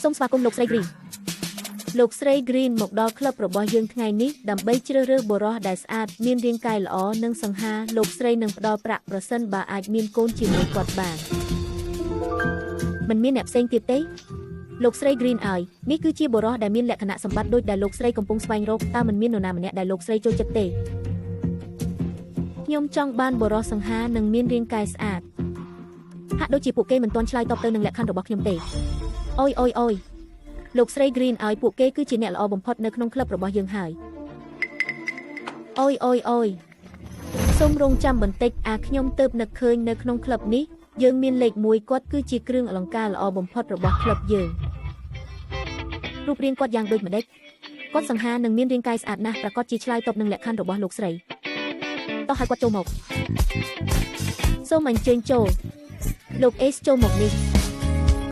សូមស្វាគមន៍លោកស្រី Green លោកស្រី Green មកដល់ក្លឹបរបស់យើងថ្ងៃនេះដើម្បីជ្រើសរើសបុរសដែលស្អាតមានរាងកាយល្អនិងសង្ហាលោកស្រីនឹងផ្ដល់ប្រាក់ប្រសិនបើអាចមានកូនជាមួយគាត់បានមិនមានអ្នកផ្សេងទៀតទេលោកស្រី Green ឲ្យនេះគឺជាបុរសដែលមានលក្ខណៈសម្បត្តិដូចដែលលោកស្រីកំពុងស្វែងរកតើមិនមាននរណាម្នាក់ដែលលោកស្រីចូលចិត្តទេខ្ញុំចង់បានបុរសសង្ហានិងមានរាងកាយស្អាតហាក់ដូចជាពួកគេមិនទាន់ឆ្លើយតបទៅនឹងលក្ខខណ្ឌរបស់ខ្ញុំទេអូយអូយអូយលោកស្រី Green ឲ្យពួកគេគឺជាអ្នកល្អបំផុតនៅក្នុងក្លឹបរបស់យើងហើយអូយអូយអូយសូមរងចាំបន្តិចអាខ្ញុំទៅនឹកឃើញនៅក្នុងក្លឹបនេះយើងមានលេខ1គាត់គឺជាគ្រឿងអលង្ការល្អបំផុតរបស់ក្លឹបយើងរូបរាងគាត់យ៉ាងដូចម្ដេចគាត់សង្ហានិងមានរាងកាយស្អាតណាស់ប្រាកដជាឆ្លើយតបនឹងលក្ខខណ្ឌរបស់លោកស្រីតោះឲ្យគាត់ចូលមកសូមអញ្ជើញចូលលោក Ace ចូលមកនេះ។